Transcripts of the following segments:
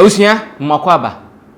Abusua mmoakɔ aba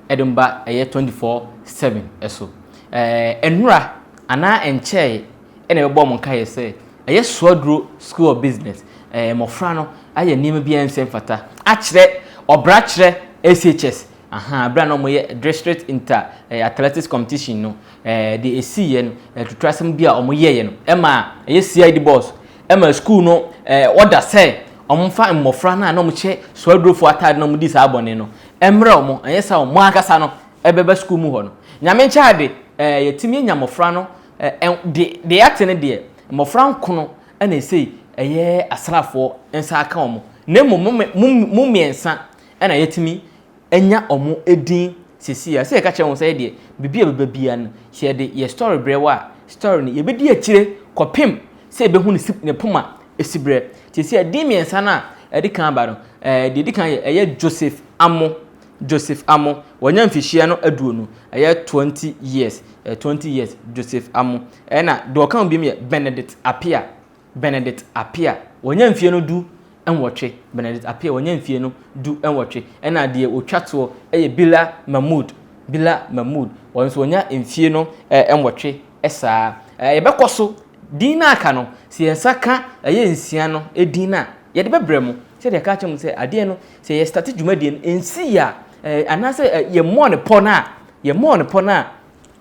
ɛde mba ɛyɛ 24/7 ɛso. Ɛɛ nnora anaa ɛnkyɛe ɛna ɛbɛbɔ mo nkaeɛ sɛ ɛyɛ Soaduro School of Business ɛɛ mmɔfra no ayɛ nneɛma bi a ɛnsɛ mfata akyerɛ ɔbrakyerɛ SHS aha berɛ a na wɔyɛ district inter ɛɛ athletics competition no ɛɛ de ɛsiiɛ no ɛtutu asɛm bi a wɔyɛeɛ no ɛma ɛyɛ CID boss ɛma school no ɛɛ ɔda sɛ wɔmfa mmɔfra no a na wɔhyɛ Soadurofoɔ ataade na wɔdi saa bɔne no ɛmmerɛ wɔn ɛnyɛ sɛ wɔn ankasa no ɛbɛba school mu hɔ no. Nyame nkyɛ ade ɛɛ yɛtumi anya mmɔfra no ɛɛ de deɛ yɛate no deɛ mmɔfra nkono ɛna ɛsei ɛyɛ asraafoɔ nsa aka wɔn na mmom mo mmiɛnsa ɛna yɛtumi anya wɔn edin sisi a sɛ yɛka kyerɛ wɔn sɛ deɛ biribi a bɛba biara no sɛ yɛde yɛ story brɛ wɔ a story no yɛbɛdi akyire kɔpem sɛ yɛbɛhu ne si ne poma esi brɛ sisi a din mmiɛnsa no a ɛde kan aba no ɛɛ deɛ ɛdi kan yɛ ɛyɛ Joseph Amo. Joseph Amo wɔnya mfihyia no 20, ɛyɛ 20 years, ɛɛ 20 years Joseph Amo. Ɛna deɛ ɔka ho bi yɛ Benedict Apia. Benedict Apia wɔnya mfie no 18. Benedict Apia wɔnya mfie no 18. Ɛna deɛ otwa toɔ ɛyɛ Bila Mahmood. Bila Mahmood wɔn nso wɔnya mfie no 8 ɛsaa. Yɛbɛkɔ so din no aka no sɛ yɛn nsa ka ɛyɛ 6 no edin no a yɛde bɛbrɛ mu sɛdeɛ ɛka kyerɛ mu sɛ adeɛ no sɛ yɛ start dwumadie no nsi yɛ a anaasɛ yɛmmɔɔ ne pɔ no a yɛmmɔɔ ne pɔ no a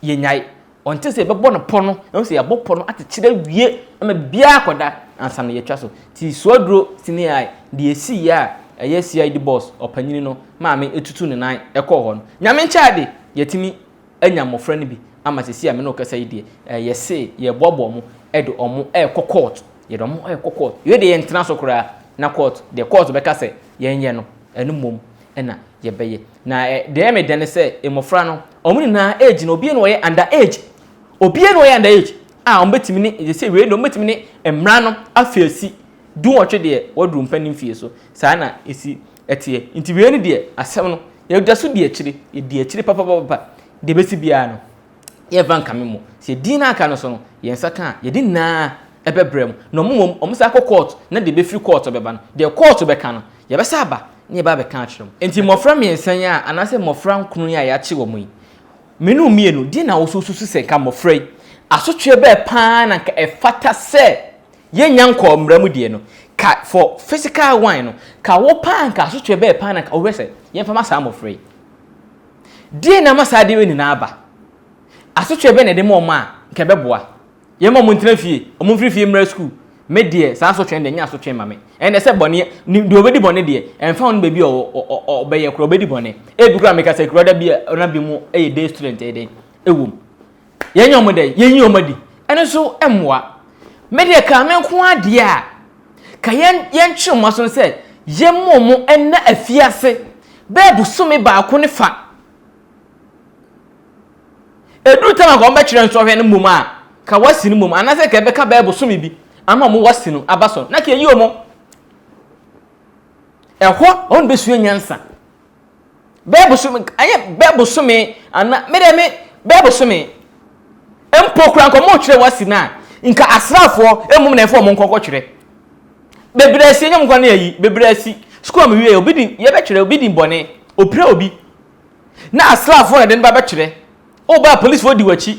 yɛnyae ɔnte sɛ yɛbɛbɔ ne pɔ no ɛho sɛ yɛabɔ pɔ no akyekyere awie ama biara kɔda ansa no yɛtwa so. Ti Soaduro sini a deɛ esi yɛ a ɛyɛ CID boss ɔpanyini no maame etutu ne nan ɛkɔɔ hɔ no, Nyame nkyɛn ade yɛtumi anya mmɔfra no bi ama sisi a me ne ɔkasa yi deɛ yɛse yɛboaboa mo ɛde ɔmo ɛɛkɔ court. Yɛde ɔmo ɛɛkɔ court. Yɛ deɛ yɛntena so koraa na court deɛ court bɛka sɛ yɛnyɛ no ɛno mmom ɛna yɛbɛyɛ. Na deɛ ɛmɛ dɛ ne sɛ mmɔfra no ɔmo nyinaa age no obiara na ɔyɛ under age, obiara na ɔyɛ under age a ɔmo bɛtumi ne yɛsɛ wei deɛ ɔmo bɛtumi ne mmara no afeesi 18 deɛ wɔduru mpanin fie so saa na esi ɛteɛ. Nti wei no deɛ asɛm no yɛda so di akyire, yɛdi akyire papapapa. Deɛ bɛsi biara no yɛmfa nkame mu sɛ din no aka no so no yɛn nsa ka a yɛde nyinaa ɛbɛbrɛ mu na ɔmo mmom ɔmo sa akɔ court na deɛ bɛfiri court bɛba no deɛ court bɛka no yɛbɛsa aba na yɛba abɛka akyerɛ mu. Nti mmɔfra 3 yi a anaasɛ mmɔfra 9 yi a yɛakye wɔn yi mmienu mmienu deɛ na wɔso susu sɛ nka mmɔfra yi asotwe bɛɛ paa na nka ɛfata sɛ yɛnya nkɔɔ mmara mu deɛ no ka for physical one no ka wo paa nka asotwe bɛɛ paa na nka wɔhwɛ sɛ yɛmfa ma saa mmɔfra yi deɛ na ama saa adeɛ wei nyinaa aba asotwe bɛɛ na ɛde ma ɔmo a nka ɛbɛboa yɛn ma ɔmo ntena fie, ɔmo mfiri fie mmra school. Me deɛ saa asotwe deɛ nyɛ asotwe ma me ɛnna sɛ bɔne deɛ ɔbɛdi bɔne deɛ ɛnfa ho no baabi a ɔbɛyɛ kora ɔbɛdi bɔne ebi kora meka sɛ kura da bi a ɔna bi mu ɛyɛ day student ɛyɛ dɛ ɛwɔ mu yɛnyɛ ɔmo dɛ yɛnyi ɔmo adi ɛno nso ɛmmoa. Me deɛ ka me nko adeɛ a ka yɛn yɛntwe ɔmo aso no sɛ yɛn mo ɛna afiase bɛɛ bosome 1 ne fa eduru tam a ka ɔmo bɛkyerɛ nsɔhwɛ no mmom a ka wasi no mmom anaasɛ ka ɛbɛka bɛɛ bosome bi ama ɔmo wasi no aba so na ka eyi ɔmo ɛhɔ ɔmo bɛsua nyansa bɛɛ bosome ɛyɛ bɛɛ bosome ana me deɛ me bɛɛ bosome mpo kura nka ɔmo kyerɛ wasi no a nka asraafoɔ emom na ɛfɔ ɔmo nkɔkɔ kyerɛ bebree asi enyam nkwa no yɛ yi bebree asi sukuu a mo wie obi di yɛbɛkyerɛ obi di bɔne opira obi na asraafoɔ na de ne ba bɛkyerɛ ɔba polisifoɔ di w'akyi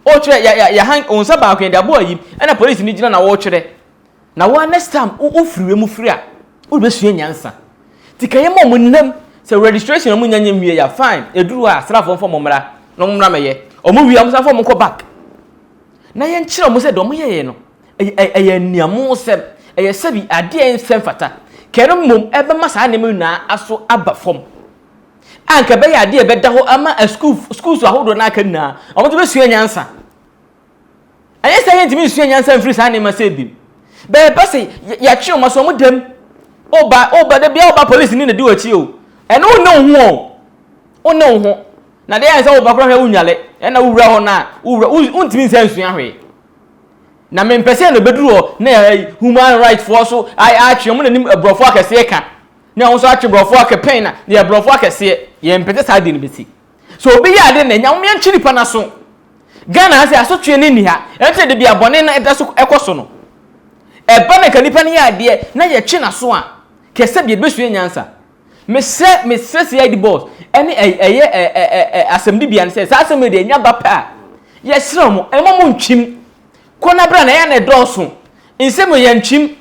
ɔkyerɛ ya ya ya han wɔn nsa baako yɛn de abo ayi ɛna polisi ni gyina na wɔrekyerɛ na wɔn next time wofiri wei mu firi a wobɛsua nyansa ti ka yɛ ma ɔmo nam sɛ registration ɔmo nya nya nwie ya fine eduru a asraafoɔ nfa ɔmo mmra na ɔmo mmra mɛyɛ ɔmo wie ɔmo san fa ɔmo kɔ back na yɛn kyerɛ ɔmo sɛ deɛ ɔmo yɛyɛ no ɛyɛ ɛyɛ nniamu sɛm ɛyɛ sɛbi adeɛ nsɛm fata kɛrɛ mmom ɛbɛma saa nneɛma nyinaa aso aba fam a nka bɛyɛ adeɛ bɛda hɔ ama school schools ahodoɔ n'aka nyinaa ɔmo nso bɛsua nyansa. Ɛnyɛ sɛ yɛntumi nsua nyansa mfiri saa nneɛma sɛ bi bɛɛba sɛ yɛatwe ɔmo aso ɔmo dɛm ɔba ɔba da bia ɔba polisi ni na di w'akyi o ɛno wo ne wo ho o wo ne wo ho na deɛ yɛn sɛ ɔba koraa hwɛ wonyale ɛna wowura hɔ na wowura wontumi nsa nsua hwee na mempɛ sɛ na bɛduru hɔ na yɛ human rights foɔ so atwe ɔmo n'anim aborɔfo akɛseɛ ka na wɔn nso atwe borɔfo akɛpɛn na yɛ borɔfo akɛseɛ yɛn mpɛ sɛ saa deɛ no bɛsi so obi yɛ ade na nya wɔn yɛntwe nipa n'aso. Ghana ha sɛ asotwe ne ni ha ɛnkyɛn de bi abɔne na ɛda so ɛkɔ so no ɛba na ka nipa no yɛ adeɛ na yɛtwe n'aso a kɛsɛ bi ebɛsua nyansa. Mesrɛ, mesrɛ CID boss ɛne ɛyɛ ɛ ɛ ɛ asɛmdibea no sɛ saa asɛm yi deɛ ɛnya ba pɛ a, yɛsrɛ mo, ɛmma mo ntwim. Kɔ na bra na ɛyɛ na ɛdɔɔso. Nsɛm yɛ ntwim.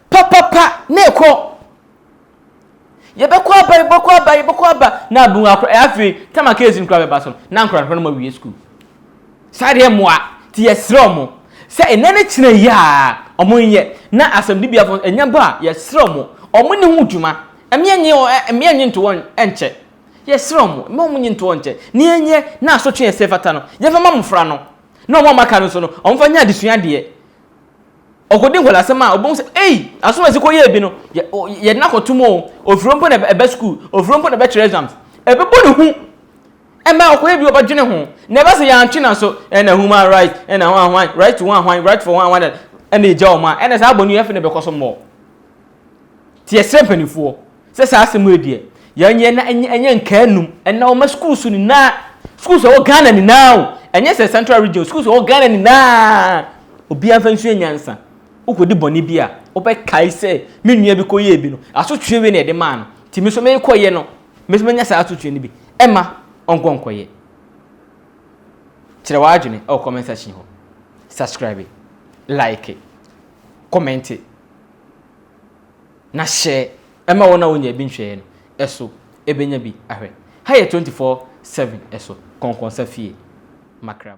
Papapa na ɛkɔ. Yɛbɛkɔ aba, yɛbɛkɔ aba, yɛbɛkɔ aba na abun akora. Afei tama case no kora bɛba so no, na nkorankora no ma wie school. Saa deɛ mmoa ti, yɛsrɛ ɔmo sɛ ɛnɛ ne kyerɛ yi a ɔmo nyɛ na asɛmdibiafo ɛnya ba a, yɛsrɛ ɔmo, ɔmo ne ho dwuma. Ɛmeɛ nye ɛmeɛ nye nto wɔn ɛnkyɛ. Yɛsrɛ ɔmo mma ɔmo nye nto wɔn nkyɛ ne yɛnyɛ na asotwe ɛsɛ fata no yɛmfa ma mmɔfra no, na ɔmo a maka no so no, ɔmo fa nyɛ adesua deɛ. Ɔkɔdi nkɔlasɛm a, ɔbɛn sɛ ei, asom asi kɔ yɛ bi no, yɛ yɛde no akɔto mu o. Ofuro mpo na ɛbɛ school, ofuro mpo na ɛbɛkyerɛ exams, ɛbɛbɔ ne hu ɛmɛ ɔkɔyɛ bi, ɔbɛdwene ho na ɛbɛ sɛ yɛantwe na so ɛna human right, ɛna ho ahwan right to ho ahwan right for ho ahwan, ɛna egya ɔmo a ɛna saa abɔni yɛfɛ na ɛbɛkɔ so mmɔ. Te yɛsrɛ mpanimfoɔ sɛ saa asɛm yi deɛ, yɛnyɛ na ɛnyɛ nkaa num ɛna ɔma schools nyinaa, schools a ɛwɔ Ghana nyinaa o, ɛnyɛ sɛ Central Region, schools a ɛwɔ Ghana nyinaa, obiara mfa nsua nyansa. Wokɔdi bɔne bi a, wobɛkae sɛ me nua bi kɔyɛɛ bi no, asotwe wei na ɛde maa no, nti me nso meekɔyɛ no, me nso menya saa asotwe no bi. Ɛma ɔnkɔ nkɔyɛ. Kyerɛ w'adwene ɛwɔ comment section hɔ. Subscribe, like, comment na share ɛma wɔn a wɔnya bi nhwɛeɛ no ɛso ɛbɛnya bi ahwɛ. Ha yɛ 24/7 ɛso kɔnkɔnsa fie makram.